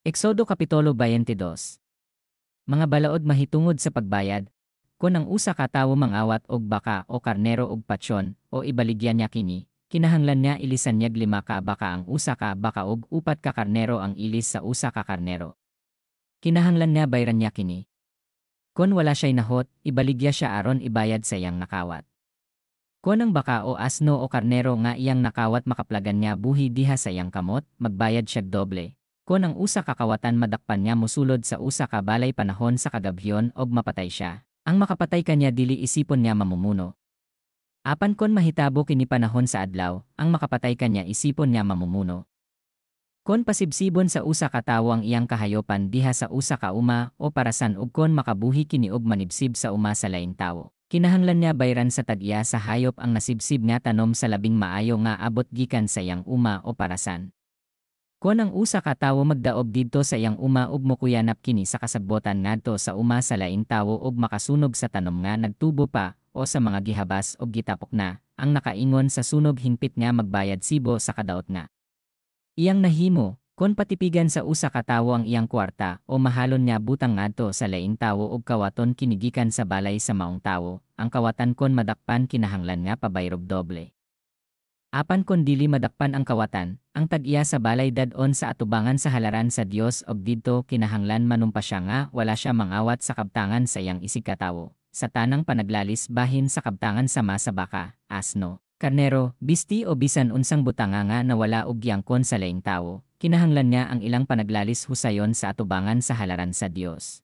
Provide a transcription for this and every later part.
Exodo Kapitulo 22. Mga balaod mahitungod sa pagbayad. Kon ang usa ka tawo mangawat og baka o karnero og patyon o ibaligya niya kini, kinahanglan niya ilisan niyag lima ka baka ang usa ka baka ug upat ka karnero ang ilis sa usa ka karnero. Kinahanglan niya bayran niya kini. Kon wala siya'y nahot, ibaligya siya aron ibayad sa iyang nakawat. Kon ang baka o asno o karnero nga iyang nakawat makaplagan niya buhi diha sa iyang kamot, magbayad siyag doble. Kon ang usa ka kawatan madakpan niya mosulod sa usa ka balay panahon sa kagabhion og mapatay siya, ang makapatay kanya dili isipon niya mamumuno. Apan kon mahitabo kini panahon sa adlaw, ang makapatay kanya isipon niya mamumuno. Kon pasibsibon sa usa ka tawo ang iyang kahayopan diha sa usa ka uma o parasan ug kon makabuhi kini og manibsib sa uma sa laing tawo, kinahanglan niya bayran sa tag-iya sa hayop ang nasibsib nga tanom sa labing maayo nga abot gikan sa iyang uma o parasan. Kon ang usa ka tawo magdaob didto sa iyang uma ug mokuyanap kini sa kasagbotan ngadto sa uma sa laing tawo ug makasunog sa tanom nga nagtubo pa o sa mga gihabas og gitapok na, ang nakaingon sa sunog hingpit nga magbayad sibo sa kadaot nga iyang nahimo. Kon patipigan sa usa ka tawo ang iyang kwarta o mahalon niya butang ngadto sa laing tawo ug kawaton kini gikan sa balay sa maong tawo, ang kawatan kon madakpan kinahanglan nga pabayrog doble. Apan kon dili madakpan ang kawatan, ang tag-iya sa balay dad-on sa atubangan sa halaran sa Dios og didto kinahanglan manumpa siya nga wala siya mangawat sa kabtangan sa iyang isigkatawo, sa tanang panaglalis bahin sa kabtangan sama sa baka, asno, karnero, bisti o bisan unsang butanga nga nawala og giangkon sa laing tawo, kinahanglan niya ang ilang panaglalis husayon sa atubangan sa halaran sa Dios.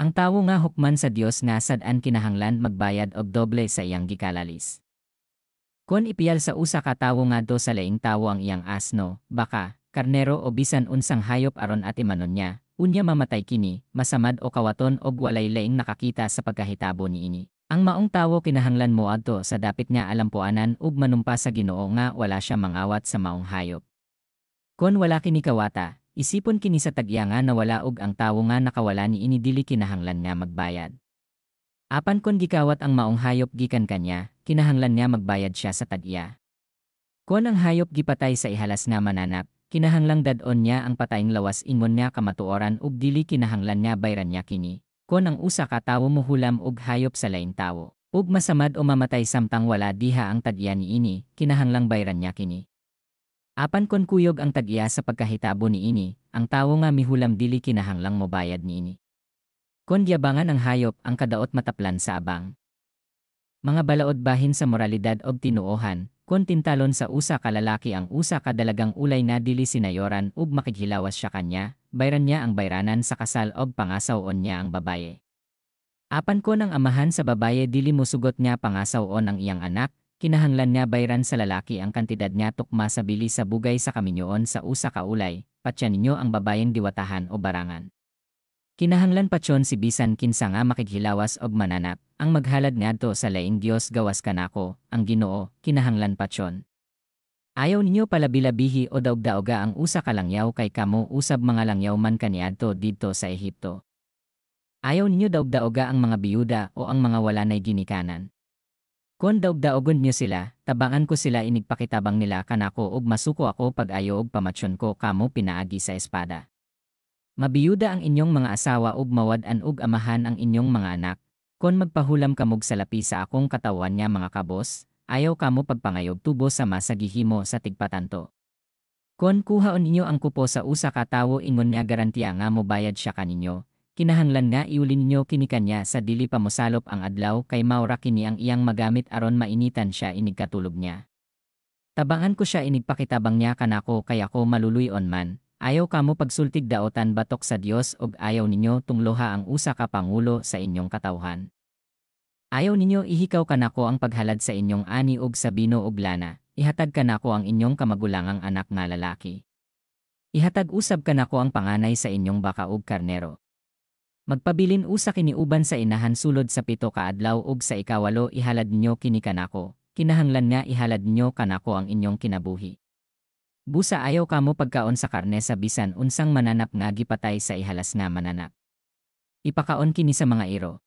Ang tawo nga hukman sa Dios nga sad-an kinahanglan magbayad og doble sa iyang gikalalis. Kon ipiyal sa usa ka tawo ngadto sa laing tawo ang iyang asno, baka, karnero o bisan unsang hayop aron atimanon niya, unya mamatay kini, masamad o kawaton og walay laing nakakita sa pagkahitabo niini, ang maong tawo kinahanglan moadto sa dapit nga alampuanan ug manumpa sa Ginoo nga wala siya mangawat sa maong hayop. Kon wala kini kawata, isipon kini sa tag-iya nga nawala ug ang tawo nga nakawala niini dili kinahanglan nga magbayad. Apan kon gikawat ang maong hayop gikan kanya, kinahanglan nga magbayad siya sa tag-iya. Kon ang hayop gipatay sa ihalas nga mananap, kinahanglang dad-on niya ang patayng lawas ingon nga kamatuoran ug dili kinahanglan nga bayran niya kini. Kon ang usa ka tawo mohulam og hayop sa laing tawo, ug masamad o mamatay samtang wala diha ang tag-iya niini, kinahanglang bayran niya kini. Apan kon kuyog ang tag-iya sa pagkahitabo niini, ang tawo nga mihulam dili kinahanglang mobayad niini. Kon giabangan ang hayop, ang kadaot mataplan sa abang. Mga balaod bahin sa moralidad og tinuohan. Kon tintalon sa usa ka lalaki ang usa ka dalagang ulay nga dili sinayoran ug makighilawas siya kanya, bayran niya ang bayranan sa kasal og pangasaw-on niya ang babaye. Apan kon ang amahan sa babaye dili mosugot nga pangasaw-on ang iyang anak, kinahanglan nga bayran sa lalaki ang kantidad nga tukma sa bili sa bugay sa kaminyoon sa usa ka ulay, patya ninyo ang babayeng diwatahan o barangan. Kinahanglan patyon si bisan kinsa nga makighilawas og mananap, ang maghalad ngadto sa laing dios gawas kanako, ang Ginoo, kinahanglan patyon. Ayaw ninyo palabilabihi o daog-daoga ang usa ka langyaw kay kamo usab mga langyaw man kaniadto didto sa Ehipto. Ayaw ninyo daog-daoga ang mga biyuda o ang mga wala nay ginikanan. Kon daog-daogon niyo sila, tabangan ko sila inigpakitabang nila kanako ug masuko ako pag-ayo ug pamatyon ko kamo pinaagi sa espada. Mabiyuda ang inyong mga asawa ug mawad-an og amahan ang inyong mga anak. Kon magpahulam kamog salapi sa akong katawan nga mga kabos, ayaw kamo pagpangayog tubo sama sa gihimo sa tigpatanto. Kon kuhaon ninyo ang kupo sa usa ka tawo ingon nga garantiya nga mobayad siya kaninyo, kinahanglan nga iuli ninyo kini kanya sa dili pa mosalop ang adlaw kay mao ra kini ang iyang magamit aron mainitan siya inig katulog niya. Tabangan ko siya inigpakitabang niya kanako kay ako maluluy-on man. Ayaw kamo pagsultig daotan batok sa Dios ug ayaw ninyo tungloha ang usa ka pangulo sa inyong katawhan. Ayaw ninyo ihikaw kanako ang paghalad sa inyong ani ug sa bino ug lana, ihatag kanako ang inyong kamagulangang anak nga lalaki. Ihatag usab kanako ang panganay sa inyong baka ug karnero. Magpabilin usa kini uban sa inahan sulod sa 7 ka adlaw ug sa ikawalo ihalad ninyo kini kanako, kinahanglan nga ihalad ninyo kanako ang inyong kinabuhi. Busa ayaw kamo pagkaon sa karne sa bisan unsang mananap nga gipatay sa ihalas nga mananap. Ipakaon kini sa mga iro.